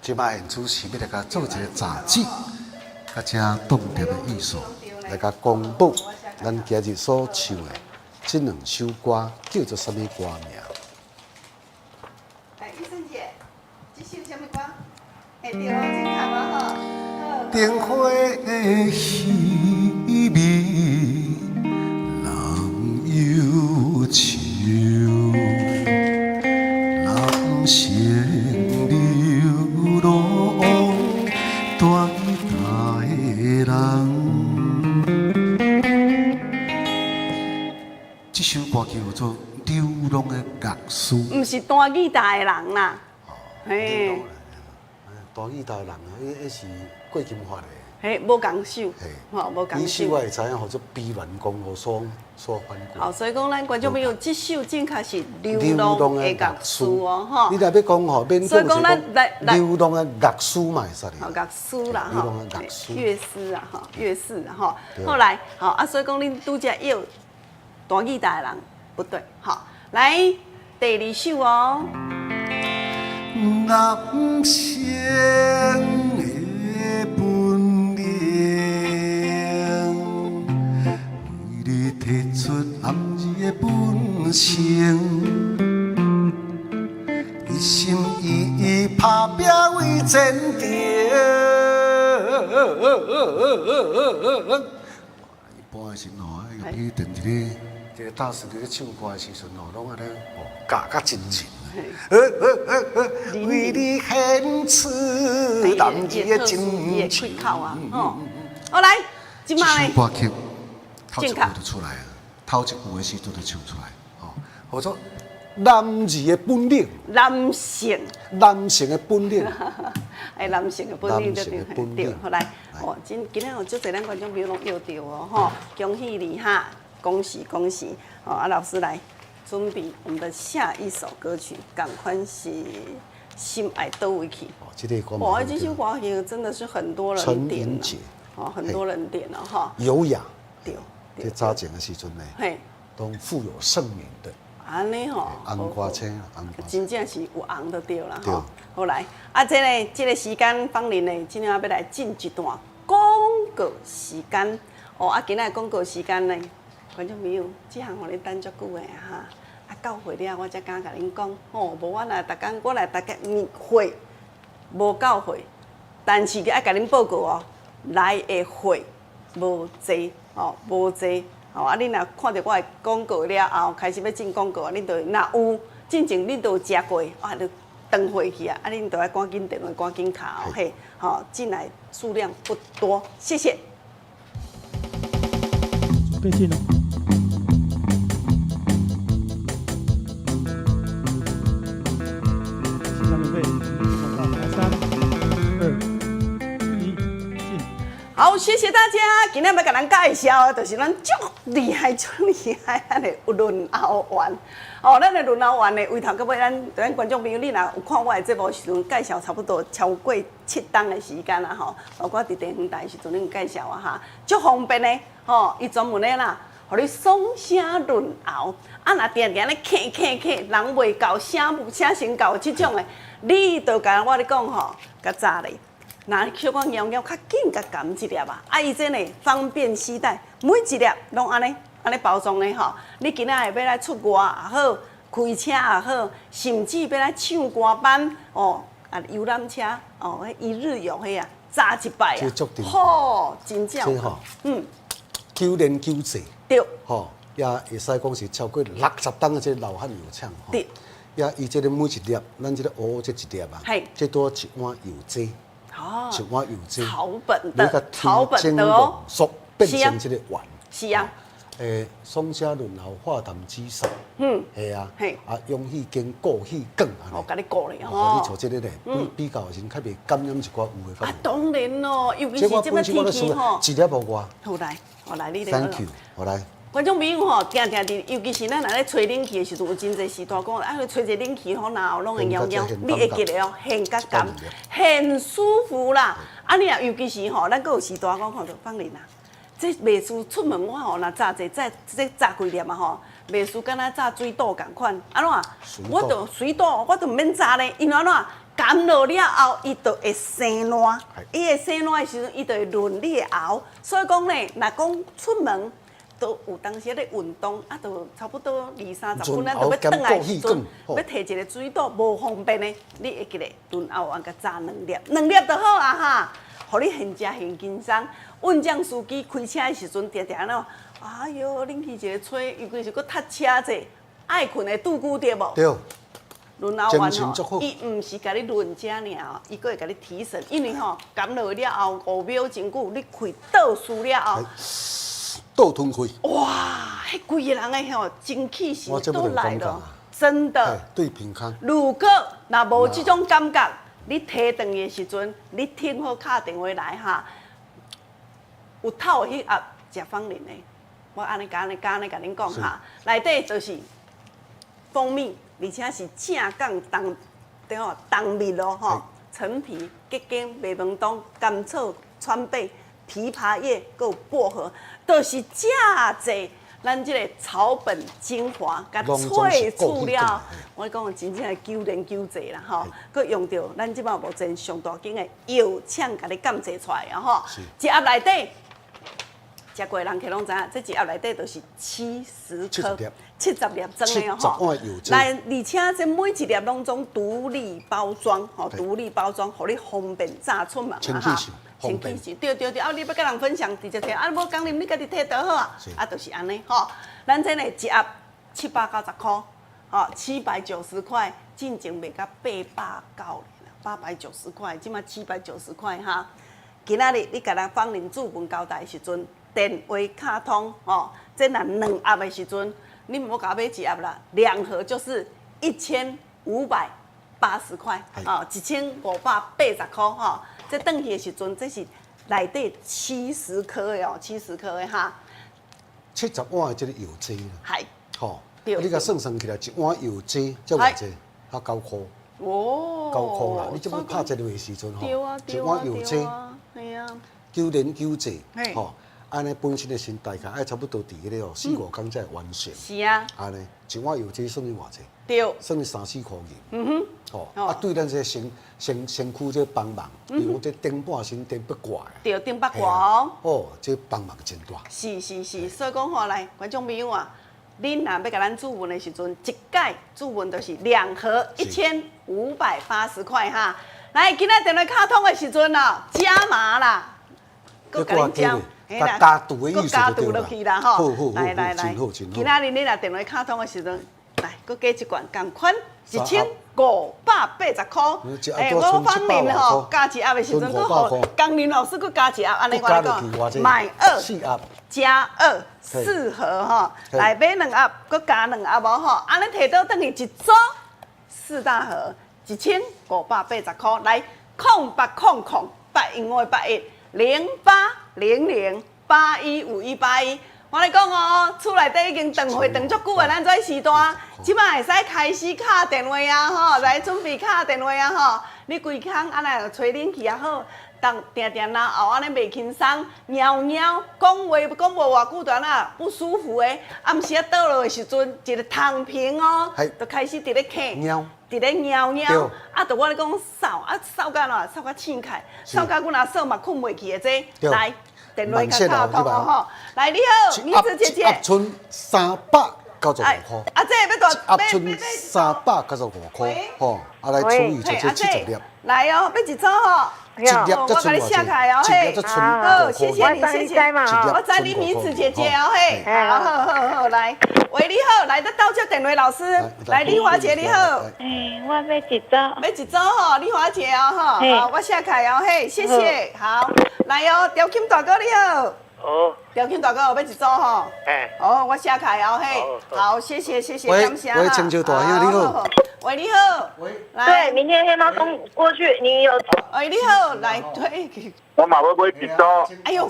這擺現主持欲來共做一個雜誌，較遮動點的藝術來共公布咱今日所唱的這兩首歌叫做啥物歌名？來，醫生姐，這首啥物歌？會對哦，正確嘛吼。燈火的稀微，人憂愁，男性流浪大大的人。這首歌叫做《流浪的樂師》。毋是彈吉他的人啦，嘿。彈吉他的人啊，彼是過金發的。嘿，無仝首，吼，無仝首。彼首我會知影，號做悲戀公路所所翻過。好，所以講咱觀眾朋友，這首正確是流浪的樂師哦，吼。你若欲講吼，免所以講咱來來流浪的樂師嘛會使哩。好，樂師啦，吼。流浪的樂師。樂師啊，吼，樂師吼。後來，吼啊，所以講恁拄才約彈吉他的人不對，好，來第二首哦。男性的本領，為你提出男兒的本性，一心一意打拼為前程。一般的時陣吼，尤其佇這個這個大師佇咧唱歌的時陣吼，攏按呢吼，咬甲真緊。為你獻出男兒的真情。好，來，這擺這首歌曲頭一句就出來啊，頭一句的時陣就唱出來，吼，號做男兒的本領。男性。男性的本領。哎，男性的本領對對對，好來，哦，今今仔有足濟咱觀眾朋友攏約著哦，吼，恭喜你哈，恭喜恭喜，哦，啊，老師來。準備我們的下一首歌曲，仝款是心愛佗位去。哦，這個歌哇，這首歌曲真的是很多人點了。哦，很多人點了哈。優雅。對。這早前的時陣呢，嘿，都富有盛名的。按呢吼。紅歌星，紅歌。真正是有紅就對啦吼。好來，啊，這個時間，芳玲呢，今仔欲來進一段廣告時間。哦，啊，今仔廣告時間呢？觀眾朋友，這項予恁等足久的哈，啊，到會了我才敢共恁講，吼，無我來逐工，我來逐工會無夠會，但是愛共恁報告哦，來的會無濟，吼，無濟，吼，啊，恁若看著我的廣告了後，開始欲進廣告，恁就若有進前恁都有食過，啊，就斷貨去啊，啊，恁就愛趕緊電話趕緊敲哦，嘿，吼，進來數量不多，謝謝。準備進。好，謝謝大家。今仔欲共咱介紹的，就是咱足厲害、足厲害咱的潤喉丸。哦，咱的潤喉丸呢，為頭到尾，咱觀眾朋友，你若有看我的節目時陣，介紹差不多超過7冬的時間啦吼。包括佇電視台時陣，恁有介紹啊哈，足方便的吼，伊專門的啦，予你爽聲潤喉。啊，若定定咧咳咳咳，人袂夠，聲聲先夠這種的，你就共我咧講吼，較早咧。若小可咬咬，較緊較含一粒啊！啊，伊這呢方便攜帶，每一粒攏按呢按呢包裝的吼。你今仔日欲來出外也好，開車也好，甚至欲來唱歌班哦，啊遊覽車哦，彼一日遊彼啊，炸一擺啊，吼，真正，嗯，九年九濟，對，吼，也會使講是超過60冬的這個老漢藥廠，對，也伊這個每一粒，咱這個烏這一粒啊，這拄一碗藥劑。一碗藥劑，草本的，草本的哦，縮變成這個丸。是啊。爽聲潤喉化痰止嗽。係啊。啊，養氣經固氣管。哦，共你顧咧吼。你像這個咧，比較的時陣較袂感染一寡有的。啊，當然咯，尤其是這擺天氣吼。一粒無外。好來，好來，你來。 Thank you，好來。觀眾朋友吼，定定佇，尤其是咱若咧吹冷氣的時陣，有真濟時大講，啊，吹一冷氣吼，然後攏會貓貓，你會記得哦，現較甘，很舒服啦。啊，你若尤其是吼，咱閣有時大講看著芳玲啊，這袂輸出門我吼，若炸者再這炸幾粒嘛吼，袂輸敢若炸水痘仝款。按怎？我就水痘，我就毋免炸咧，因為按怎？含落了後，伊就會生爛。伊會生爛的時陣，伊就會潤你的喉。所以講咧，若講出門，都有當時咧運動，啊，就差不多二三十分，咱就欲轉來的時陣，欲提一個水袋無方便的，你會記咧潤喉丸共炸兩粒，兩粒就好啊哈，予你現食現輕鬆。運將司機開車的時陣，定定按怎？哎喲，冷氣一个吹，尤其是閣塞車者，愛睏會拄久對無？對。潤喉丸吼，伊毋是共你潤遮爾哦，伊閣會共你提神，因為吼，含落了後5秒真久，你氣倒輸了後，倒吞氣。哇！彼規个人的吼精氣神都來了，真的。對平康。如果若無這種感覺，你提轉去的時陣，你聽好敲電話來哈，有透的彼盒食芳齡的，我按呢按呢按呢共恁講哈，內底就是蜂蜜。而且是正港冬對吼冬蜜咯吼，陳皮、桔梗、麥門冬、甘草、川貝、枇杷葉，閣有薄荷，都是遮濟咱這個草本精華，共萃取了。我講真正係救人救濟啦吼，閣用著咱這擺目前上大間的藥廠共你監製出來的吼，一盒內底。食過的人客攏知影，這一盒內底就是70顆、70粒裝的吼。來，而且這每一粒攏總獨立包裝，吼，獨立包裝，予你方便炸出門啊哈。清氣對對對，啊，你欲佮人分享，直接提，啊，無共啉，你家己提就好啊。啊，就是按呢吼。咱這呢一盒790塊，吼，790塊，進前賣到890，890塊，這馬七百九十塊哈。今仔日你共咱芳齡主文交代的時陣，電話敲通吼，這若兩盒的時陣，你毋好共買一盒啦，兩盒就是1580塊，哦，1580塊吼。這轉去的時陣，這是內底七十顆的哦，七十顆的哈。70碗的這個藥劑啦，係，吼，你共算算起來，一碗藥劑才偌濟？才9塊。哦， 9塊啦！你這麼拍一個的時陣吼，一碗藥劑，係啊，九年九濟，吼，按呢本身的身大概愛差不多佇彼个哦，四五工才會完成。是啊。按呢，一碗藥劑算你偌濟？對。算你三四箍銀。吼，啊，對咱這個身身身軀這幫忙，比如講這頂半身頂八卦。對，頂八卦哦。哦，這幫忙真大。是是是，所以講吼，來觀眾朋友啊，恁若欲共咱注文的時陣，一擺注文就是兩盒1580塊哈。來，今仔電話敲通的時陣哦，加碼啦，閣共恁講，加注的意思加注落去啦吼。來來來，今仔日你若電話敲通的時陣，來，閣加一罐仝款1580塊。欸，我芳齡吼加一盒的時陣，閣予江林老師閣加一盒，按呢我講，買二加二四盒吼，來買兩盒，閣加兩盒無吼，按呢提倒轉去一組四大盒，1580塊，來0800 08150 815181。我來講哦，厝內底已經斷貨斷足久啊，咱這時段，這擺會使開始敲電話啊吼，來準備敲電話啊吼。你規工按呢吹冷氣也好，當定定嚨喉按呢袂輕鬆，貓貓講話講無偌久就按怎不舒服的，暗時仔倒落的時陣，一个躺平哦，就開始佇咧咳，佇咧貓貓，啊，就我咧講嗽，啊嗽甲按怎，嗽甲醒起來，嗽甲阮阿嫂嘛睏袂去的這，來。電話較敲通哦吼，來你好，米子姐姐，一盒賰395塊。阿姐欲大，一盒賰395塊，吼，啊來除以這70粒。來哦，欲一組吼，一粒我共你寫起來哦，嘿，好，謝謝你，謝謝，我知你米子姐姐哦，嘿，好好好好，來，喂，你好，來，咱鬥接電話老師，來，麗華姐你好，欸，我欲一組，欲一組吼，麗華姐哦，吼，好，我寫起來哦，嘿，謝謝，好，來哦，廖金大哥你好，哦，廖金大哥欲一組吼，欸，哦，我寫起來哦，嘿，好，謝謝謝謝，感謝，喂，清秋大兄你好。喂，你好。喂，對，明天黑貓公過去，你有？喂，你好，來對。我嘛欲買一組。哎喲，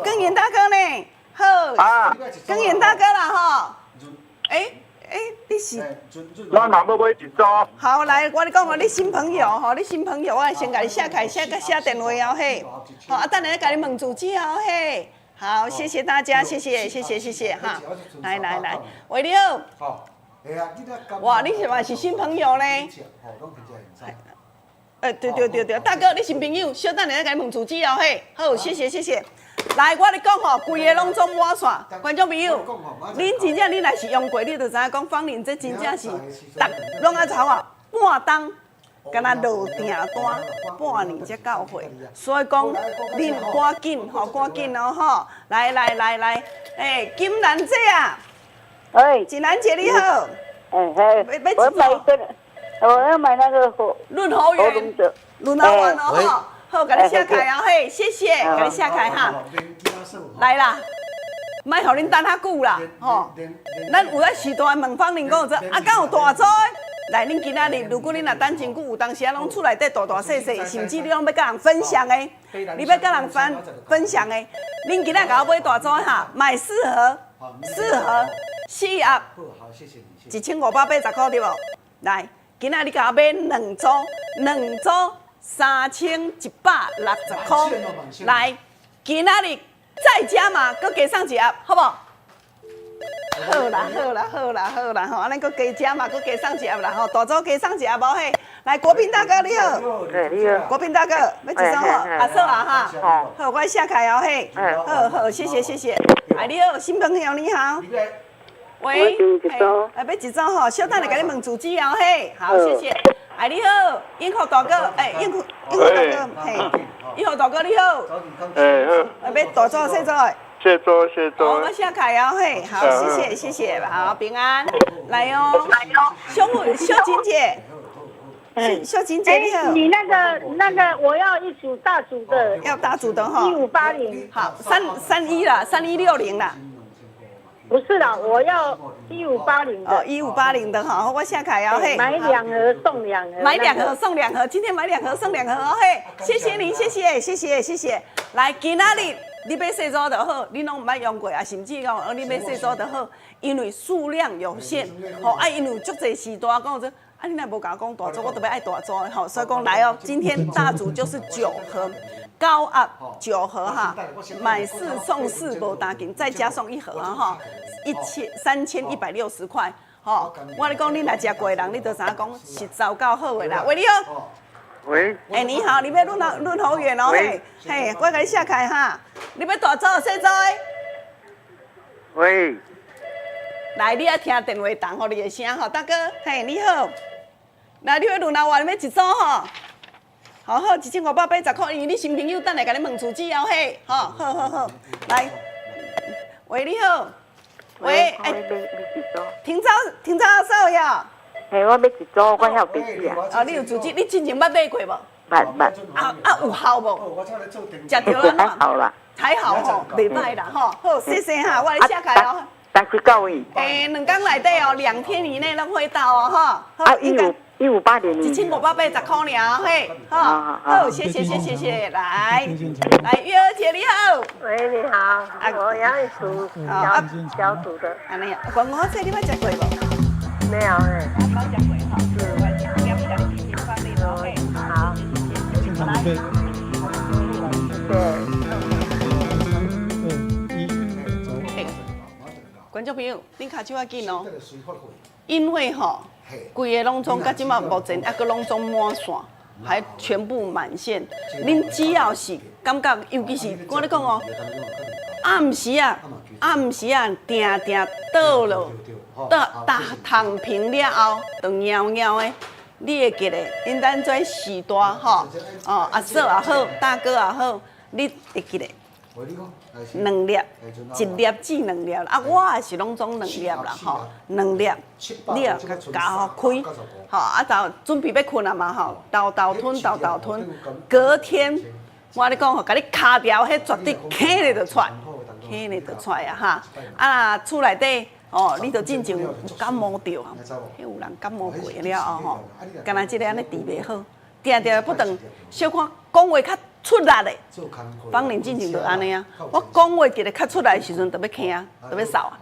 耿賢大哥呢？好。啊。耿賢大哥啦，吼。欸欸，你是？我嘛欲買一組。好，來，我咧講哦，你新朋友吼，你新朋友，我先共你寫開，寫個寫電話哦，嘿。好，啊，等下共你問住址哦，嘿。好，謝謝大家，謝謝，謝謝，謝謝，哈。來來來，喂，你好。哇，你是嘛是新朋友呢？欸，對對對對，大哥，你新朋友，小等下共你問住址哦，嘿，好，謝謝謝謝。來，我咧講吼，規个攏總滿線，觀眾朋友，恁真正你若是用過，你就知影講芳玲這真正是，逐攏愛炒啊，半冬。敢若落訂單，半年才到貨，所以講恁趕緊吼，趕緊哦吼！來來來來，欸，金蘭姐啊，哎，金蘭姐你好，哎嘿，我買一個，我要買那個喉潤喉丸，潤喉丸哦吼，好，共你寫開啊嘿，謝謝，共你寫開哈，來啦，莫予恁等較久啦，吼，咱有愛時段問芳玲講說，啊，敢有大組的？來，恁今仔日，如果恁若等真久，有當時啊，攏厝內底大大細細，甚至你攏欲佮人分享的，你欲佮人分享的，恁今仔共我買大組哈，買四盒，四盒，四盒，1580塊對無？來，今仔你共我買兩組，兩組3160塊，來，今仔日再加碼，閣加送一盒，好無？好啦好啦好啦好啦吼，按呢閣加加嘛，閣加送一盒啦吼，大組加送一盒無嘿？來，國賓大哥你好，你好，國賓大哥，欲一組吼，阿嫂啊哈，好，我寫開哦嘿，好好，謝謝謝謝，哎你好，新朋友你好，喂，哎欲一組吼，小等下共你問住址哦嘿，好謝謝，哎你好，英福大哥，哎英福英福大哥，嘿，英福大哥你好，哎好，哎欲大組細組的。謝多謝多，我寫開哦嘿，好，謝謝謝謝，好平安，來哦，小小金姐，小金姐你好，你那個我要一組大組的，要大組的哈，1580，好，三三一啦，3160啦，不是啦，我要一五八零的，哦，1580的哈，我寫開哦嘿，買兩盒送兩盒，買兩盒送兩盒，今天買兩盒送兩盒哦嘿，謝謝你，謝謝謝謝謝謝，來今仔日。你買細組就好，你攏毋捌用過啊，甚至講哦，你買細組就好，因為數量有限，吼啊，因為有足濟時段講說，啊，你若無共我講大組，我特別愛大組的吼，所以講來哦，今天大組就是九盒，高壓九盒哈，買四送四無打緊，再加送一盒啊哈，3160塊，吼，我咧講你若食過的人，你就知影講實在夠好的啦。喂，你好。喂，欸，你好，你欲潤喉丸哦，嘿，嘿，我共你寫開哈，你欲大組細組的？喂，來，你愛聽電話筒予你的聲吼，大哥，嘿，你好，來，你欲潤喉丸，你欲一組吼，好好，1580塊，因為你新朋友等下共你問住址哦，嘿，好，好好好，來，喂，你好，喂，欸，停走停走阿嫂呀。嘿，我欲一組，我遐有地址啊。啊，你有住址，你之前捌買過無？捌捌。啊啊，有效無？食著了還好啦。還好吼，袂歹啦吼。好，謝謝哈，我來寫開哦。但是到位。欸，兩工內底哦，2天以內攏會到哦，哈。啊，1580。1580塊爾，嘿，好，好，謝謝謝謝謝，來，來，月兒姐你好。喂，你好，我要一組小小組的。按呢，關我這你捌食過無？沒有欸。好。對。欸，觀眾朋友，恁跤手仔緊哦，因為吼，規个攏總到這馬目前猶閣攏總滿線，還全部滿線。恁只要是感覺，尤其是我咧講哦，暗時啊，暗時啊，定定倒落，倒打躺平了後，就貓貓的。你會記得，𪜶咱這時代吼，哦，阿嫂也好，大哥也好，你會記得兩粒，一粒至兩粒啊，我也是攏總兩粒啦吼，兩粒，你也共予開，吼啊，就準備欲睏啊嘛吼，沓沓吞，沓沓吞，隔天我咧講吼，共你尻掉，彼絕對囥咧就出來，囥咧就出來啊哈，啊厝內底。哦，你著進前有感冒著啊？彼有人感冒過了後吼，敢若這个按呢治袂好，定定不斷小可講話較出力的。芳玲進前就按呢啊，我講話一个較出來的時陣，就欲囥啊，就欲嗽啊，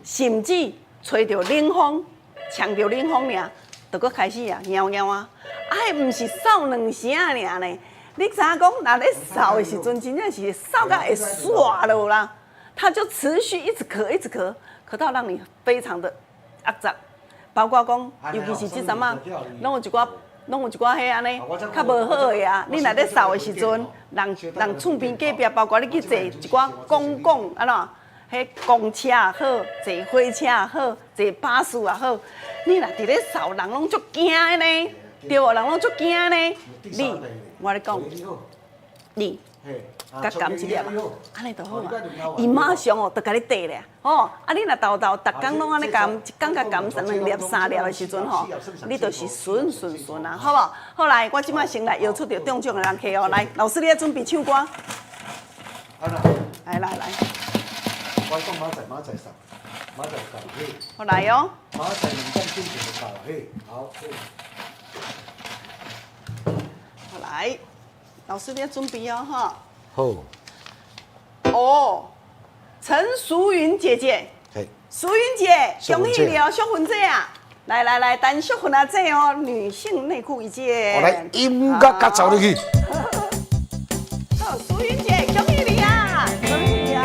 甚至吹著冷風，嗆著冷風爾，就閣開始啊，貓貓啊，啊，彼毋是嗽兩聲爾呢？你知影講，若咧嗽的時陣，真正是嗽甲會煞落啦，它就持續一直咳，一直咳。咳到讓你非常的壓雜，包括講，尤其是這陣仔，攏有一寡攏有一寡彼按呢，較無好的啊。你若咧掃的時陣，人人厝邊隔壁，包括你去坐一寡公共按怎，彼公車也好，坐火車也好，坐巴士也好，你若佇咧掃，人攏足驚的呢，對無？人攏足驚呢。你，我咧講，你。共含一粒啊，按呢就好啊。伊馬上哦，就共你綴咧，吼！啊，你若沓沓逐工攏按呢含，一工共含兩粒、三粒的時陣吼，你就是順順順啊，好無？好來，我這擺先來搖出著中獎的人客哦，來，老師你愛準備唱歌。來來來。我講馬仔馬仔送，馬仔夠嘿。好來哦。馬仔兩點鐘就到嘿，好。好來，老師你愛準備哦，吼。好。哦，陳淑雲姐姐，淑雲姐，恭喜你哦，淑雲姐啊！來來來，陳淑雲阿姐哦，女性內褲一件。我來音樂甲走入去。好，淑雲姐，恭喜你啊！恭喜你啊！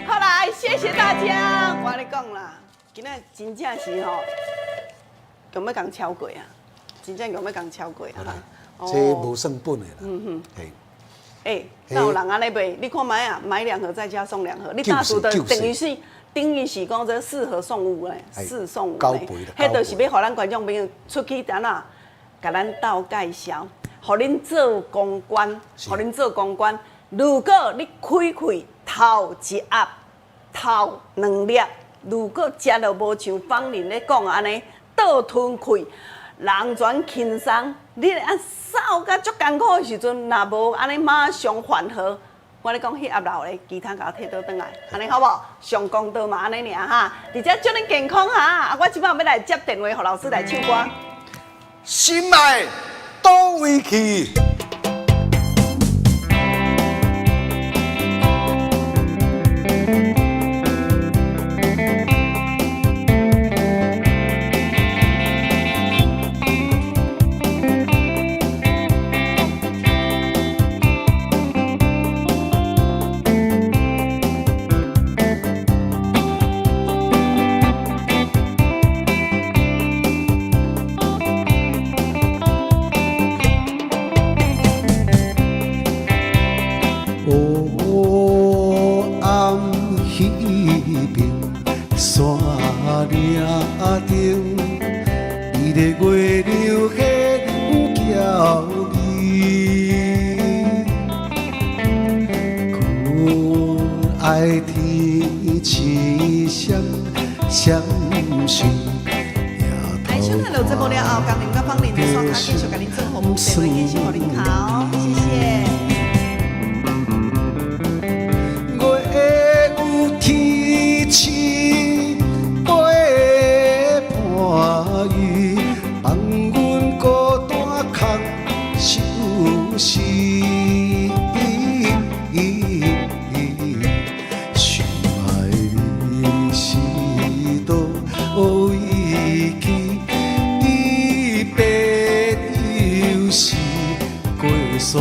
好來，謝謝大家。我跟你講啦，今仔真正是吼，強欲共超過啊！真正強欲共超過啊！這無算本的啦。嗯哼，嘿。欸，哪有人按呢賣？你看覓啊，買兩盒再加送兩盒。你大數的等於是講這四盒送五咧，四送五咧。彼就是欲予咱觀眾朋友出去按怎，共咱鬥介紹，予恁做公關，予恁做公關。如果你開開頭一盒、頭兩粒，如果食了無像芳玲咧講按呢，倒吞氣，人全輕鬆。你按掃甲足艱苦的時陣，若無按呢馬上緩和，我咧講彼盒留咧，其他共我提倒轉來，按呢好無？上公道嘛按呢爾哈，而且祝恁健康哈！啊，我這擺欲來接電話，予老師來唱歌。心愛佗位去？黑暗彼邊山嶺頂，伊的月亮彼嬌美，可愛天星閃閃烁。來，收看到節目了後，江玲佮芳玲佇線跤繼續共恁做服務，電話繼續予恁敲，謝謝。月有天星陪伴伊，放阮孤單空相思。想愛你是佗位去，伊別又是過所。